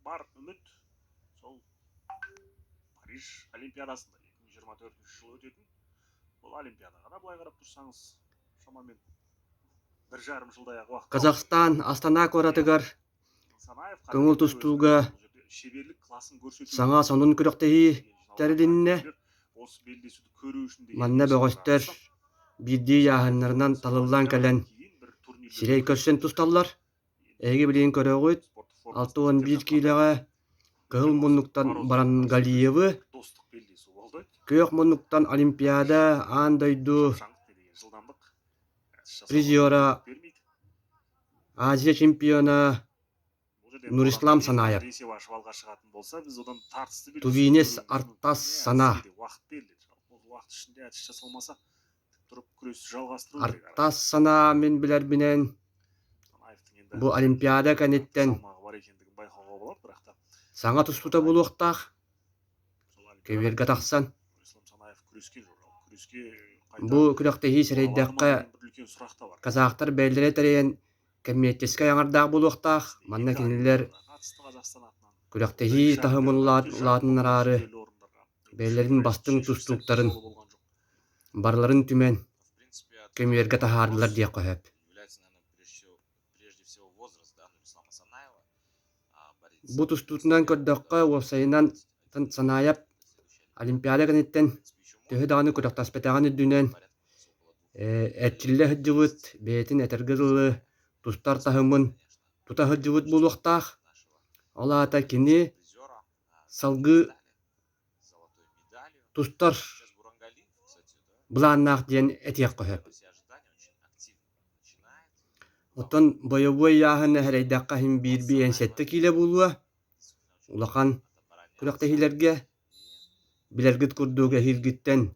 Бар үміт сол Париж Олимпиадасында 2024 жылы өтетін бұл Олимпиадаға да былай қарап тұрсаңыз шамамен 1,5 жылдай ақ уақыт қалды. Казахстан Астана куоратыгар Санаев көҥүл қазір тустууга өзінің бұл жерде шеберлік классын көрсету саҥа сонун күрэхтэһии тэрилиннэ. Осы белдесуді көру үшін деген Манна бөҕөстөр биирдии ыйааһыннарынан талыллан кэлэн сирэй көрсөн тусталлар. Эһиги билигин көрөҕүт, 61 киилэҕэ кыһыл муннуктан Барангалиевы, күөх муннуктан Олимпиада аан дойду призера, Азия чемпиона Нурислам Санаев, Тувинец Артас Сана. Артас Санаа мин билэрбинэн бу Олимпиада кэнниттэн саҥа туспута буолуохтаах, көбүөргэ тахсан. Бу күрэхтэһии сэрэйдэххэ, казахтар бэйэлэрэ тэрийэн кэммиэрчэскэй аҥардаах буолуохтаах, манна кинилэр күрэхтэһии таһымын улаатыннараары бэйэлэрин бастыҥ тустууктарын барыларын түмэн көмүөргэ таһаардылар диэххэ сөп. Бу тустуутунан көрдөххө, уопсайынан Санаайап Олимпиада кэнниттэн төһө даҕаны күрэхтэспэтэҕин үрдүнэн эрчиллэ сылдьыбыт, бэйэтин этэргэ дылы тустар таһымын тута сылдьыбыт буолуохтаах. Ол аата кини салгыы тустар былааннаах диэн этиэххэ сөп. Оттон бойобуой ыйааһыны сэрэйдэххэ иһин биир биээн сэттэ киилэ буолуо. Улахан күрэхтэһиилэргэ билэргит курдук эһиилгиттэн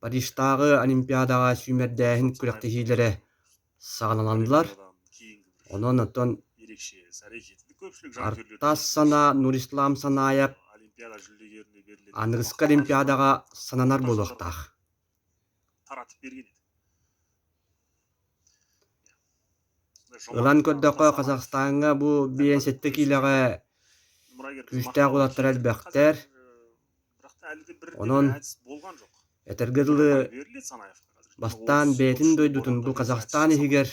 Парижтааҕы Олимпиадаҕа сүүмэрдээһин күрэхтэһиилэрэ саҕаланаллар. Онон оттон Артас Санаа Нурислам Санаев аныгыскы Олимпиадаҕа сананар буолуохтаах. Ылан көрдөххө, Казахстаҥҥа бу биэн сэттэ киилэҕэ күүстээх уолаттар элбэхтэр. Онон, этэргэ дылы, бастаан бэйэтин дойдутун бу Казахстан иһигэр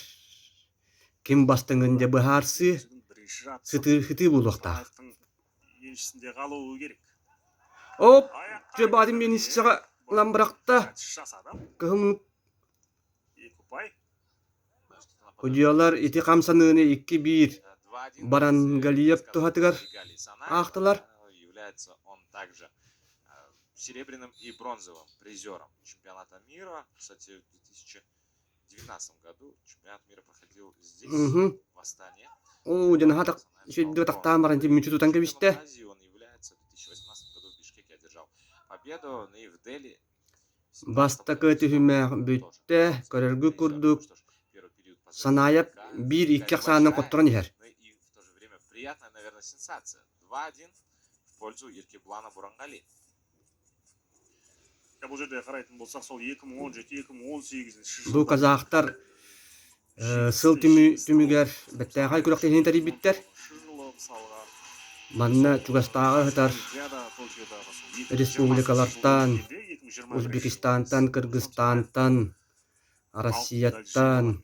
ким бастыҥын дьэ быһаарсыы, сытыы буолуохтаах. Оп, дьэ баатын миэнисэҕэ ылан бырахта. Кыһын Судьуйалар ити хамсаныыны 2-1 Барангалиев туһатыгар аахтылар. Серебряным и бронзовым призером чемпионата мира. Кстати, в 2019 году чемпионат мира проходил здесь, в Астане. Оо, дьэ наһаа үчүгэйдик атахтаан баран мүччү тутан кэбистэ. Азии он является. В 2018 году в Бишкеке одержал победу, ну и в Дели Бастакы түһүмэх бүттэ, көрөргүт курдук, Санаайап биир-икки ахсаанынан хотторон иһэр. Бу казахтар сыл түмүгэр бэртээхэй күрэхтэһиини тэрийбиттэр. Манна чугастааҕы сытар республикалартан, Узбекистантан, Кыргызстантан, Россияттан,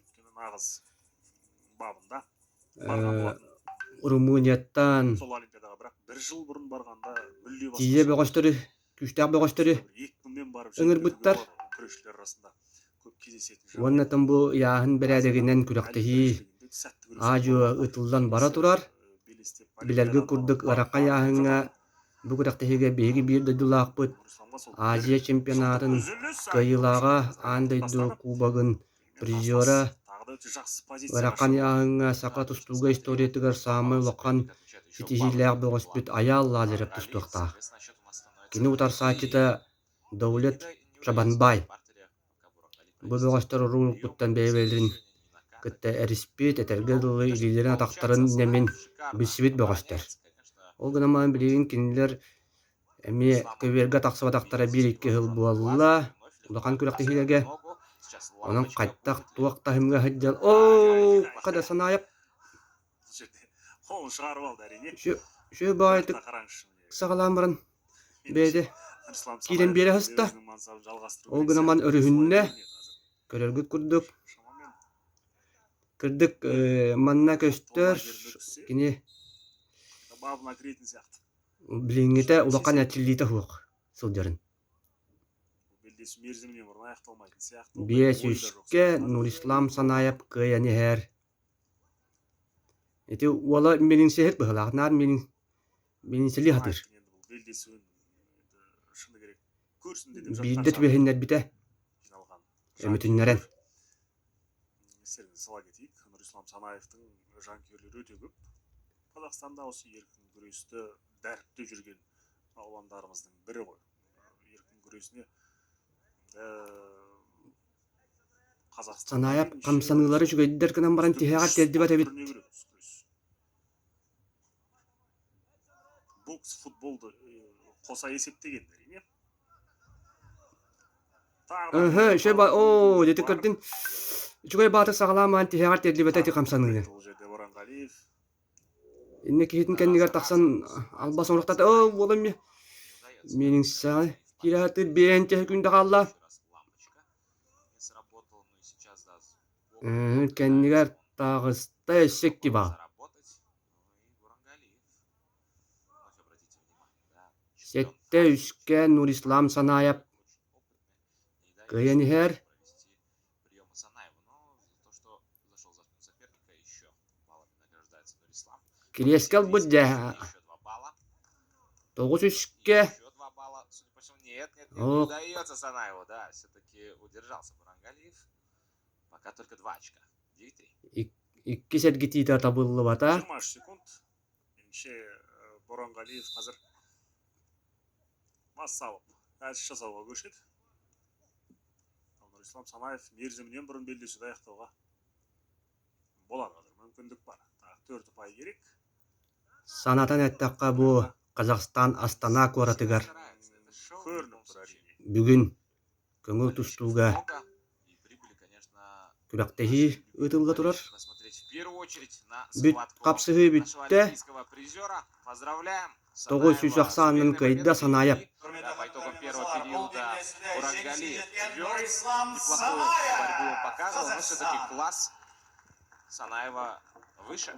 Румынияттан тиийэ бөҕөстөрү күүстээх бөҕөстөрү ыҥырбыттар уонна оттон бу ыйааһын бэрээдэгинэн күрэхтэһии аа-дьуо ыытыллан бара турар. Билэргит курдук ыарахан ыйааһыҥҥа бу күрэхтэһиигэ биһиги биир дойдулаахпыт Азия чемпионатын кыайыылааҕа аан дойду кубогын призера ыарахан ыйааһыҥҥа саха тустууга историятыгар саамай улахан ситиһиилээх бөҕөспүт Айаал Лазарев тустуохтаах. Кини утарсааччыта Даулет Чабанбай. Бу бөҕөстөр уруургуттан бэйэ-бэйэлэрин кытта эриспит, этэргэ дылы илиилэрин-атахтарын нэмин билсибит бөҕөстөр. Ол гынан баран билигин кинилэр Эмиэ көбүөргэ тахсыбатахтара биир-икки сыл буолла, улахан күрэхтэһиилэргэ. Онон хайдах туох таһымҥа сылдьан оо хада Санаайап Үчүгэй баҕайытык саҕалаан баран бэйэтэ киирэн биэрэ сыста. Ол гынан баран өрүһүннэ. Көрөргүт курдук кырдык манна көстөр кини билиҥҥитэ улахан эрчиллиитэ суох сылдьарын. 5 үскэ Нурислам Санаев кыайан иһэр. Ити уола миэлиҥсэһит быһыылаах, наар миэлиҥсэлии сатыыр. Биирдэ түбэһиннэрбитэ, өмүтүннэрэн. Естеріңізге сала кетейік, Нұрислам Санаевтың жанкүйерлері өте көп. Қазақстанда осы еркін күресті дәріптеп жүрген палуандарымыздың бірі ғой. Еркін күресіне Қазақстан Санаайап хамсаныылара үчүгэйдэр гынан баран тиһэҕэр тиэрдибэт эбит. Бокс, футболды қоса есептеген әрине. Ыһы, үчүгэй ба оо, дьэ көрдүн. Үчүгэй баатыр саҕалаан тиһэҕэр тиэрдибэтэ ити хамсаныыны. Бұл жерде Боранғалиев Иннэ киһитин кэннигэр тахсан албас оҥорохтоото. Оо, уолум миэниҥсэҕэ киирэ биэһэн чэһи күндэ хаалла. Кэннигэр таҕыста өссө икки баал. 7 үскэ Нурислам Санаев кыайан иһэр. Кириэскэ ылбыт дьэ 9 үскэ Ох. Пока только 2 очка. 9-3. Иккис эргитиитэ табыллыбата. 23 секунд. Меніңше Боранғалиев қазір бас салып әдіс жасауға көшеді. Ал Нұрислам Санаев мерзімінен бұрын белдесуді аяқтауға болады қазір мүмкіндік бар. Тағы төрт ұпай керек. Санатан эттэххэ бу Казахстан Астана куоратыгар Көрініп тұр әрине. Бүгүн көҥүл тустууга күрэхтэһии ыытылла турар. Бүт хапсыһыы бүттэ. 900 ахсаанын кыайда Санаев. Да, по итогам первого периода Бурангалиев вел. Неплохую борьбу он показывал, но все-таки класс Санаева выше.